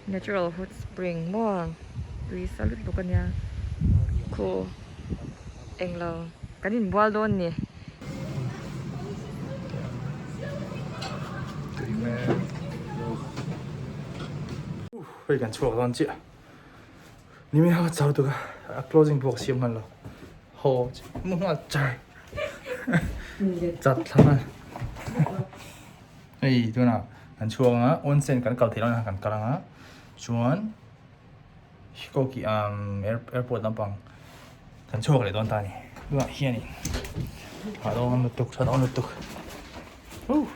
Natural hot spring maw tui sa lut bawk ania khu englo kan inbual dawn ni. Hei kan chhuak dawn chiah ni mai a chau tuk a closing pawh ka siam hman lo haw mu nghal char chat thla nghal hei tunah kan chhuak anga onsen kan kal theih loh kan kal anga chuan hikoki um airport lampang kan chhuak leh dawn ta a ni tunah hianin a dawn lutuk a dawn lutuk uh.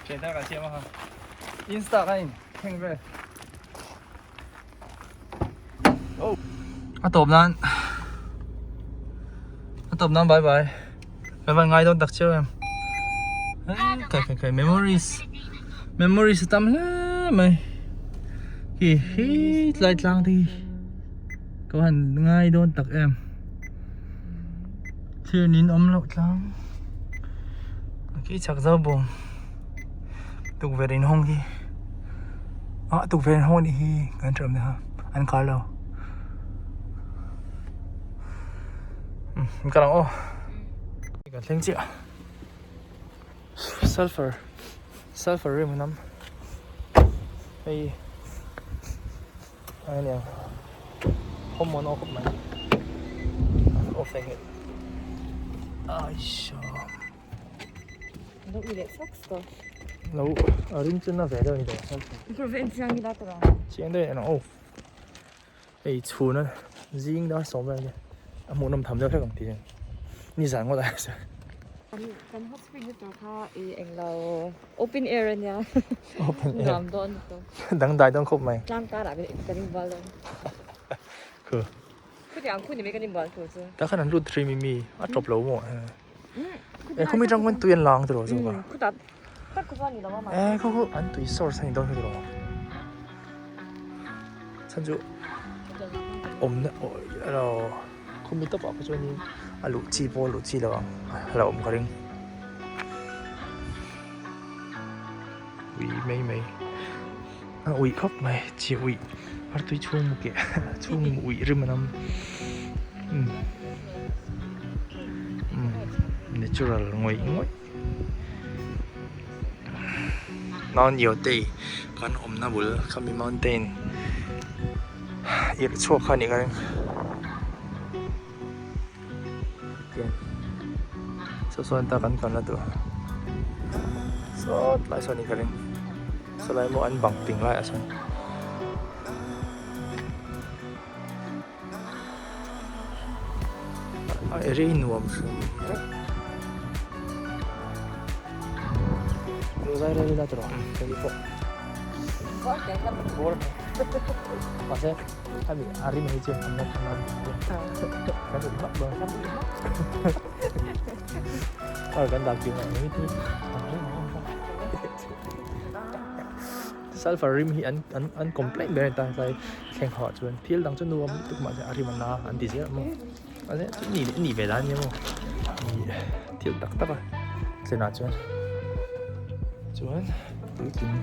Thian ka siam a ha insta ka in thleng vel oh a tawp nan a tawp nan bye bye bye bye ngai dawn tak chiau em kai kai kai memories memories a tam hle mai hi hi tlai tlang te hi ka han ngai dawn tak em. Thlir nin awm loh tlang khi chak zau bawm tukverh in hawng hi ah tukverh in hawng anih hi kan hre awm ha an khar lo umm ka lang aw kan thleng chiah sulphur sulphur rim an awm hei a nia home on off mai off eng aisha lo i leh sak sto lo a ring chu na ve deuh ni lo province chiang ila tura chiang deuh an off hei chhun a zing dar sawm vel ania a hmuhnawm tham deuh hlek ang tih ni zan ngawt a kan hot spring na tur kha i englo open air ania open air nuam dawn lutuk dangdai dawn khawp mai tlang karah kan inbual dawn khu khutiang khu ni mai kan inbual tur chu tah khan an lut three mi mi a tawp lo maw e khumi tang khuan tui an lang tiraw zawk a khutah tak khu chuan ni lo a e khu khu an tui source a ni dawn kha tiraw chhan chu awmna alo khumi tawpah kha chuanin a luh chi pawh a luh chi lo ang a lo awm ka ring ui mai mai a uih khawp mai chi uih har tui chhung mu keh chhung mu uih rim an awm umm umm natural ngawih ngawih Mount Yotei kan awmna bul khami mountain irh chhuak kha a nih ka ring saw sawn ta kan kalna tur sawt lai sawn a nih ka ring sawlai maw an bang ping laiah sawn. A eri nuam hrim reuh. Zai rel ila tawh hei pawh. Bawr mahse hemi a rim hi chu an la tha ngam kan ui hmak dawn. Kar kan dah kim ang hi an rim ang Sulphur rim hi an an an complaint ber a ni ta tlai thleng ho ah chuan thil dang chu nuam lutuk mahse a rim a na an ti zel a maw mahse chu ni ni ve dan a nia maw ih thil tak tak a thlenah chuan chuan puitling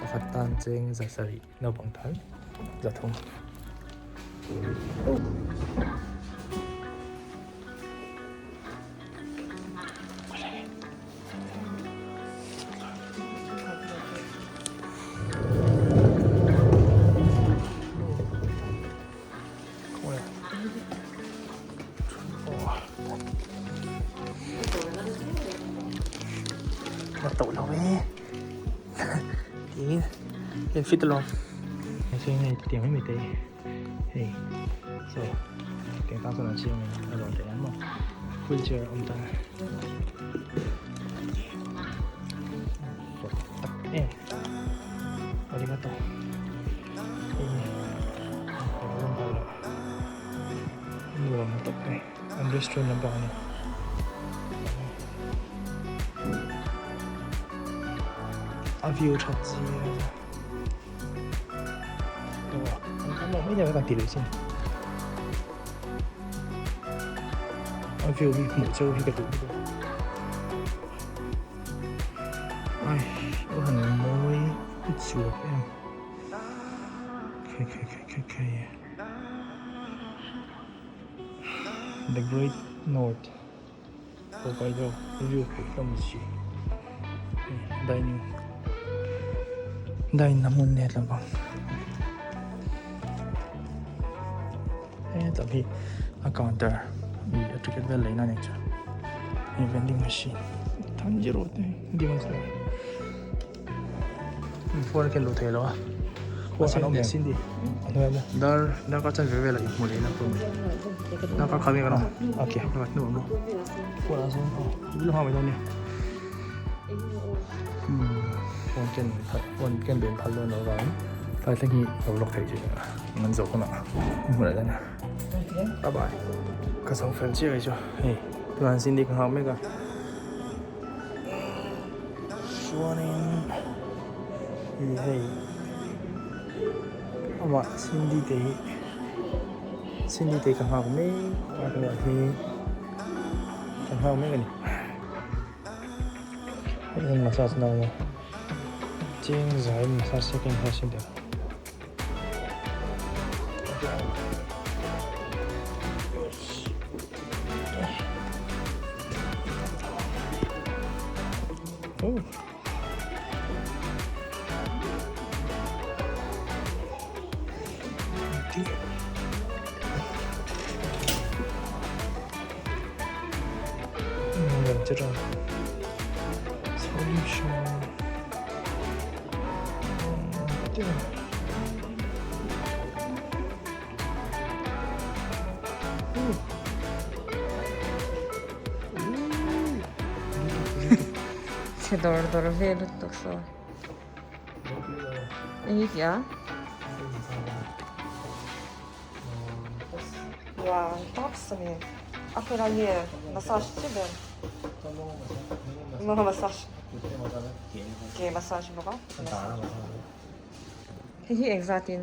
pakhat tan cheng za sarih naupang tan za thum. A to lo e tiin in fit alawm hei tiang mai mai te hei saw tiang tan sawn an siam a ni a rawn theih ang maw wheelchair a awm ta tak em arigato nuam tawp hei an restaurant lampang a ni. A view that zia. An kan lo mai. mai nia kan ti leh sin. A view hi hmuh cheu hi ka duh lutuk a. Ai a han mawi chuak em. Khai khai khai khai khai. The Great North Hokkaido view hmuh hlawm si. Dining dine na hmun let lovang. Hetam hi a counter a ticket vel leina ni chu hei vending machine Tanjiro te demon slayer phone a ken luh theih loh a an awm em Cindy a hnuai maw dar darkar chanve velah inhmuh leh ila darkar khat nge kan awm okay pakhat hnu ah maw phone ah sawn aw i lo nghak mai dawn nia phone ken phone ken ben phal dawn loh avangin tlai thleng hi lo vlog theih chi an zo hunah hmuh leh dawn a bye bye ka zo fel chiah kei chu hei tunah Cindy ka nghak mek a. Chuanin ih hei amah Cindy te hi Cindy te ka nghak mek a tunah hi ka nghak mek a ni hei hian massage na awm a cheng zai massage second hian sin deuh. Solution. Chhe dawr dawr vel lutuk saw. Eng i tih a? Wow, top sani. A hmel a nge massage chi ber. Maw massage. Ke massage bawk a. Hei hi engzatin?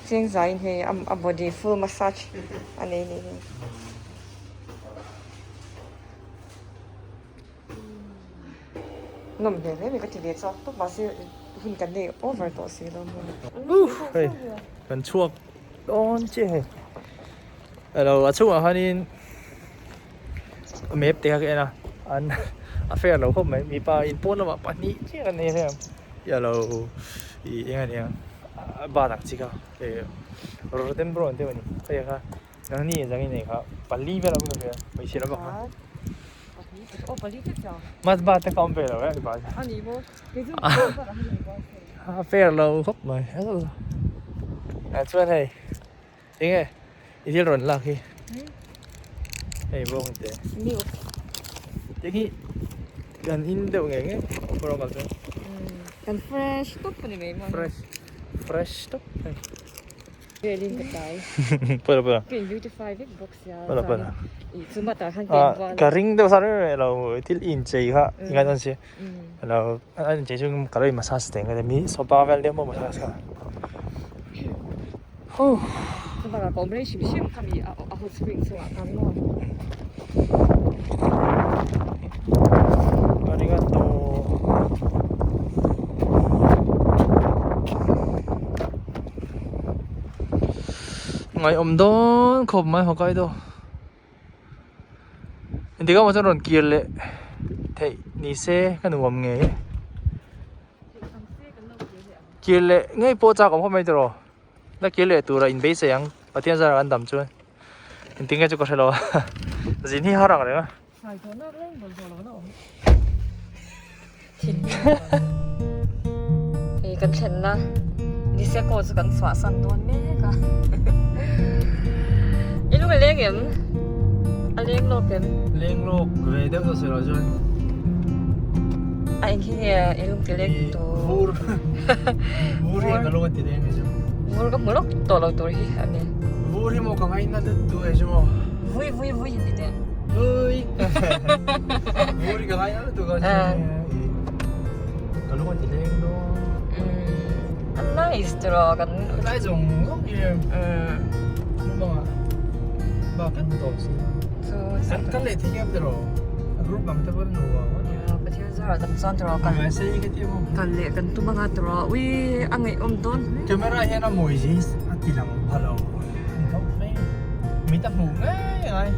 Cheng zaiin hei a body full massage a nei ni hi. Nawm hmel hle mai ka ti ve chak tawp mahse hun kan nei over tawh si lo maw. Hei kan chhuak dawn chiah hei. Alo a chhungah khanin map te kha ka en a an a fair lo khawp mai mipa in pawn lamah pahnih chiah kan nei a hei alo ih eng a nia a ban ang chi kha rhododendron deuh a ni hei kha nangni zang in nei kha pali vel a awm ka hria hmeichhe lam ah khan mas bat te kha awm ve lo e mipa a fair lo khawp mai chuan hei. Enge i thil rawn lak hi hei bawng te Milk te hi kan in deuh ngei ngei kawr kal chuan kan fresh tawp a ni mai maw fresh fresh tawp hei velin ka tlai pawh pawh ka in beautify vek bawk sia pawh pawh ih chu matah khan ka in bual ka ring deuh sa reng reng lo thil i inchei kha i ngaihnawn si lo a inchei chu ka lo in massage teng ka ti mi sofa vel deuh maw massage kha. Chuvangah ka awm rei hrim hrim kha mi a hot spring chungah khan maw. Arigato. Ngaihawm dawn khawp mai Hokkaido. Engtik ah maw chuan rawn kir leh theih ni se ka nuam ngei e. Kir leh ngei pawh chak awm khawp mai tiraw la kir leh tura in beisei ang Pathian zara kan dam chuan engtin nge chu ka hre lo a zin hi har ang reng a. Hei kan thlenna Niseko chu kan chhuahsan dawn mek a I lung a leng em? A leng lawk em? Leng lawk ve deuh ta silo chuan A eng hi nge i lung ti leng tur? Vur Vur hian ka lung a ti leng e chu Vur ka hmu lawk tawh lo tur hi a ni Vur hi maw ka ngaina deuh duh e chu maw Vui vui vui hi ni teh Vui Vur hi ka ngaina deuh duh ka ka lung a ti leng dawn. A nice tiraw kan. Lai zawng zawng hi group anga bak kan hmu tawp si. Chu Kan kal leh thei ngam tiraw a group ang te pawh an hmu ang. Ya Pathian zarah dam chuan tiraw kal. Ngai sei ka ti maw. Kal leh kan tum anga tiraw ui a ngaihawm dawn hle. Camera hian a mawi zia hi a ti lang pha lo. Ni tho mai. Mit a hmuh ngei ngai.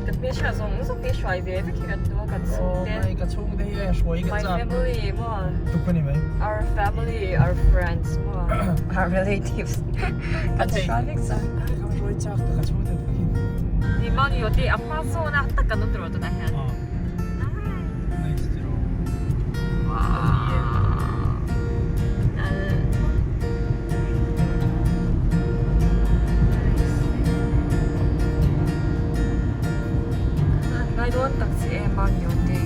Ka hmeichhia zawng zawng hi hruai ve vek hi kan tum a kan chhungte. Aw ka chhungte hi hruai ka chak. My family maw. Tuk a ni mai. Our family, our friends maw. Our relatives. Kan hruai vek chak. Ka hruai chak ta ka chhungte tak hi. Ni mau ni te a hma zawn a tak kan awm tawh tunah hian. Nice tiraw. Wow. Ngai dawn tak che em a ni awte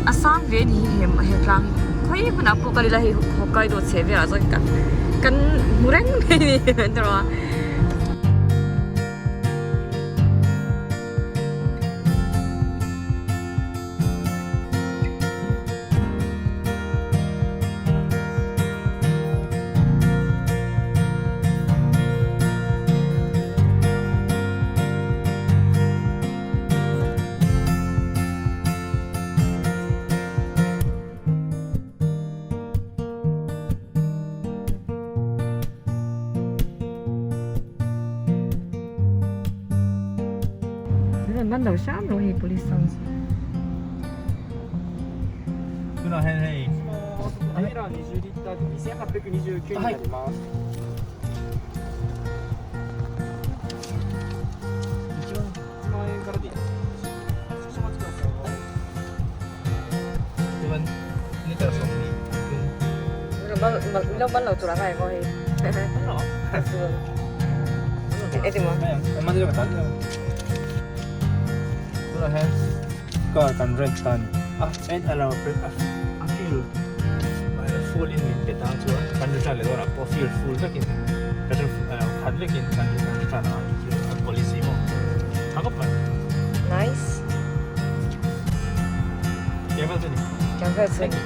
a sang ve ni hi he tlang hi khawi hmunah pawh kal ila hei Hokkaido chhe velah chuan kan kan hmu reng mai ni tiraw a. Man lo hram lo hei police ho. Tunah hian hei Lo man lo tur ang ai maw hei. Tunah hian car kan rent ta a ni a en a lo a fill full in min pe ta chuan kan return leh dawnah pawh fill full vekin khat vekin kan return ang a policy maw tha khawp mai. Nice. Tiang vel chu ni. Tiang vel chu ni.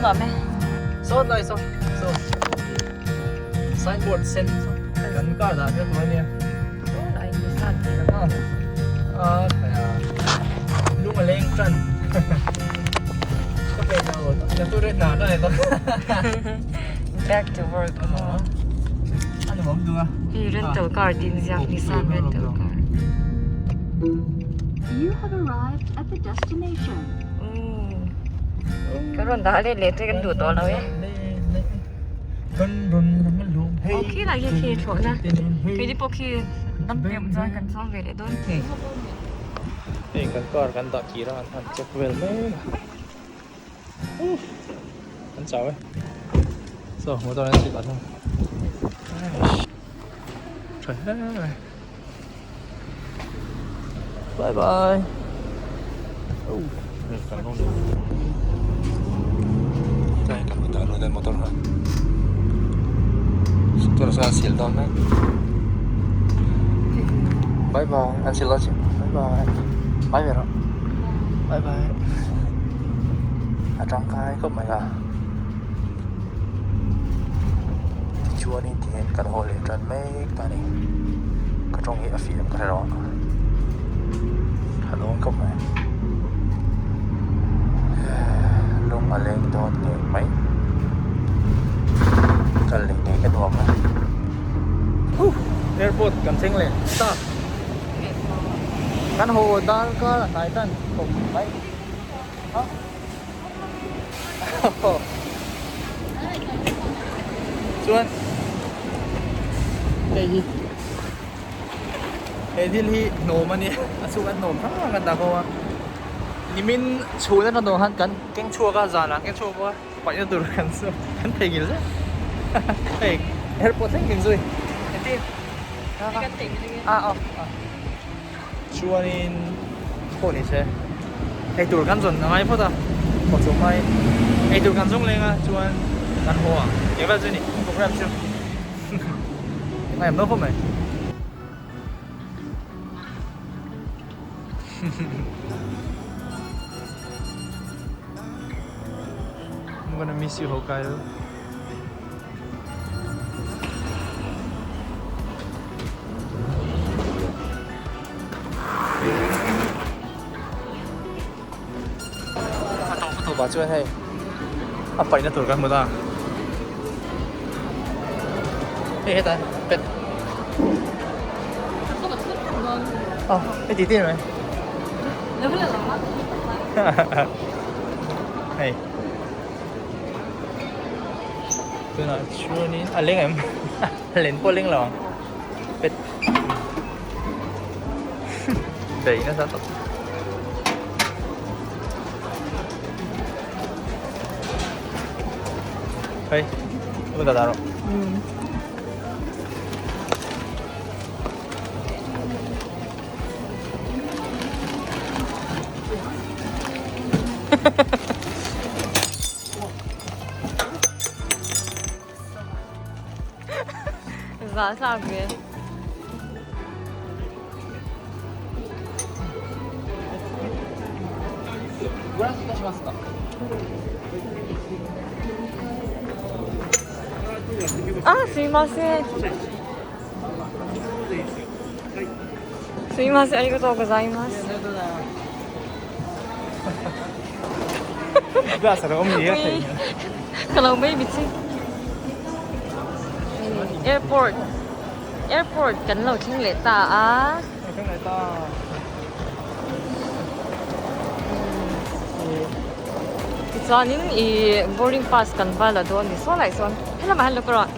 Nuam e. Saw lai saw saw signboard sen saw kan car dah hian tur a nia. Saw lai Nissan tih ka hmu. A khaia lung a leng tan ka pe lo na tu ret na ta le to. Back to work. A nuam duh a. Hei rental car tih inziak Nissan rental car. You have arrived at the destination. Kan rawn dah let leh te kan duh tawh lo e. Aw khi lah khi khi thlawh na. Keini pawh khi lam piah chuan kan chuang ve leh dawn. Hei kan car kan dah kir a an check vel mek a. An chau e. Saw motor an chilh a. Tha hle mai. Bye bye. Oh, kan rawn Tlai kan dah dawn hian motor kha motor chuan a sil dawn mek. Bye bye an sil dawn chiah. Bye bye. Bye ve rawh. Bye bye. A tangkai khawp mai a. Tichuanin tihian kan haw leh tan mek ta a ni. Ka tawng hi a fiah em ka hre lo a. A dawn khawp mai. Lung a leng dawn ngei mai. Kal leh ngei ka nuam a. Airport kan thleng leh ta. Kan haw dar kar a hnai tan khawp mai. Chuan hei hi he thil hi hnawm a nia a chhung an hnawm hrang hrang kan dah khawm a nimin chhun atang tawh khan kan keng chhuak a zanah keng chhuak bawk a paihna tur kan kan theihnghilh zet hei airport thleng min zui engtin a a Chuanin pawh ni se eitur kan zawn a ngai phawt a, kawt zawh hmain eitur kan zawng leng a chuan kan haw ang eng vel chu a ni program chu ngaihawm lo khawp mai. gonna miss you Hokkaido. A tawp a tawpah chuan hei a paihna tur kan hmu ta. Hei hetah pet. Oh, hei tih tih mai. Hei. Tunah chuanin a leng em? A len pawh a leng lo ang. Pet. Daih nasa tawp. Hei, lu dah rawh. Za thlak ve. Ah, すいません。すいません、ありがとうございます。 Glass a lo awm ni a thei. Ka lo mai bichi. Airport Airport kan lo thleng leh ta a. Thleng leh ta. Tichuanin i boarding pass kan va la dawn ni saw lai sawn helamah hian lo ka rawh.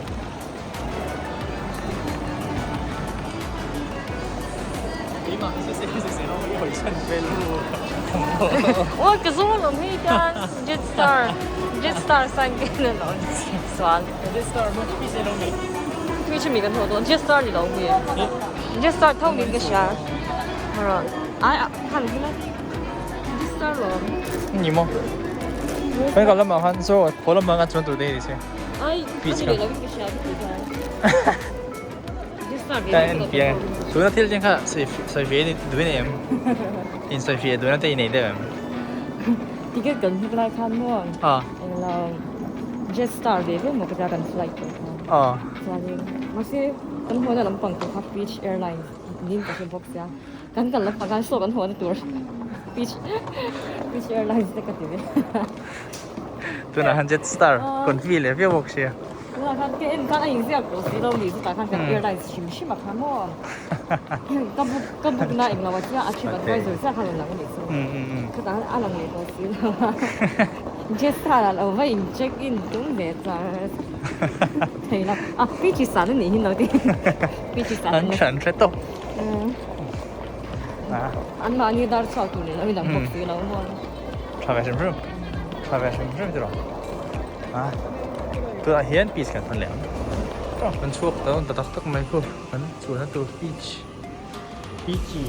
Aw ka zawng alawm hei hian Jetstar Jetstar sign te hian a lo chuan Tui chu mi kan haw dawn Jetstar ni lo mi Jetstar tho niin ka hria marawh ai ah khan hi la Jetstar lawm Ni maw Kan kal lamah khan saw haw lamah khan chuan tur te hi ni se. Ka en piang e. Tuna thil chen kha sawi ve duin em? In sawi ve duin te i nei deuh em? Ticket kan hmu lai khan maw? Englo Jetstar ve ve maw ka tia kan flight tur kha. Chuanin mahse kan haw na lampang tur kha Peach Airlines niin ka hre bawk sia. Kan kal lampang khan saw kan haw na tur Peach Peach Airlines te ka ti ve. Tunah khan Jetstar confi leh viau bawk sia. Tunah khan ka en khan a inziak tawh si lo ni chutah khan kan airlines hrim hrim a kha maw. Ka book ka book na englo a chiah a trip advisor chiah khan rawn lang a nih chu. Chutah khan a lang leh tawh si lo a. Jetstar ah lo va in check in tum ve char thei lo. A Peachy san a nih hi lo ti. Peachy san. An hran hre tawp. An mahni dar chhuak tur ni lo in ang bawk si lo maw. Tha ve hrim hrim. Tha ve hrim hrim tiraw. A tunah hian peach kan hman leh ang. Kan chhuak dawn ta tak tak mai khu. Kan chuanna tur peach. Peachy.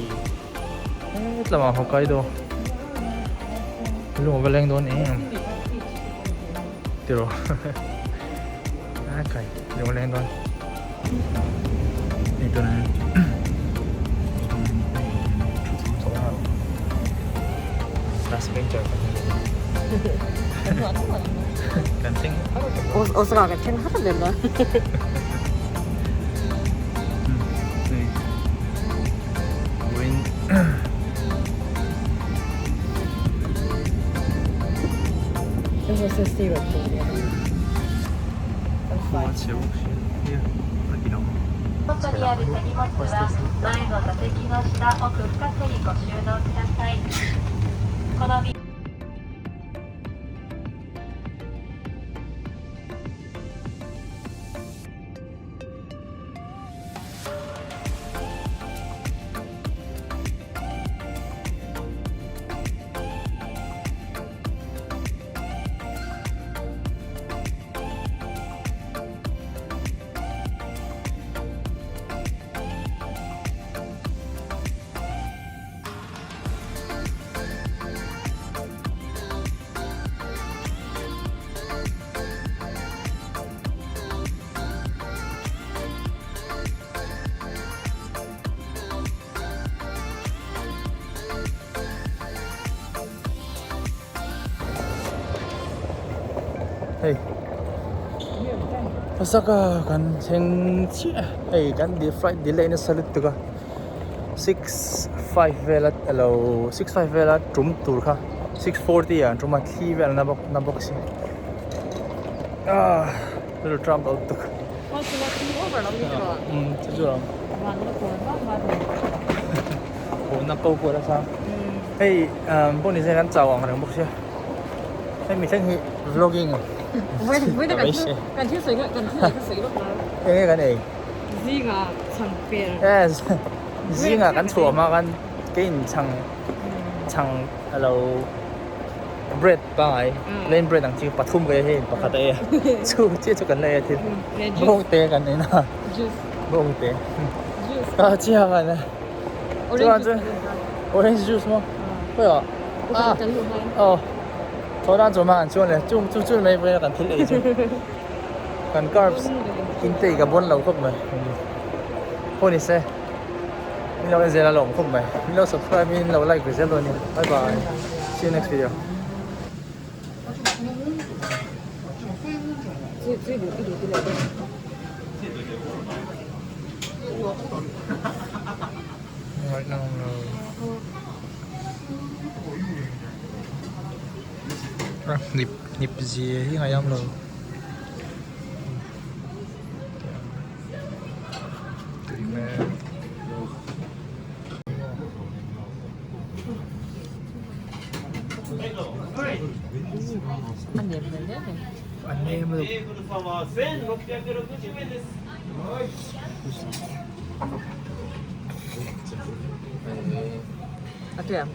Het lamah Hokkaido. Lung a va leng dawn em. Tiraw. A kai lung a leng dawn. Hei tunah hian Last bencher kan ni. Kan thleng har ta bawk. Osaka kan thleng har ber lo. Win. Hei Osaka kan thleng chiah a hei kan flight delay nasa lutuk a 6:05 vela alo 6:05 vela tum tur kha 6:40 ah an tum a thli vel na bawk na bawk si ah rilru tram lo lutuk umm chu chu ang na ko pawh nasa hei ah pawh ni se kan chau ang reng bawk sia hei mi thleng hi vlogging eng nge kan ei yes zingah kan chhuah hma khan kein chhang chhang alo bread pangai plain bread ang chi pathum ka ei hei pakhat a ei a chu chiah chu kan la ei a thil bawng te kan en a bawng te ah chiah kan a chuan chuan orange juice maw khawiah ah aw thaw dan chu hmang chuan le chung chu chu mai vawiin a kan thil ei chu kan carbs intake a bawn lo khawp mai pawh ni se min lo en zel a lawm khawp mai min lo subscribe in lo like ve zel dawn nia bye bye see you next video. Hnip hnip zia hi ngaihawm lo. Tui hmel. A nem lutuk. A tui ang.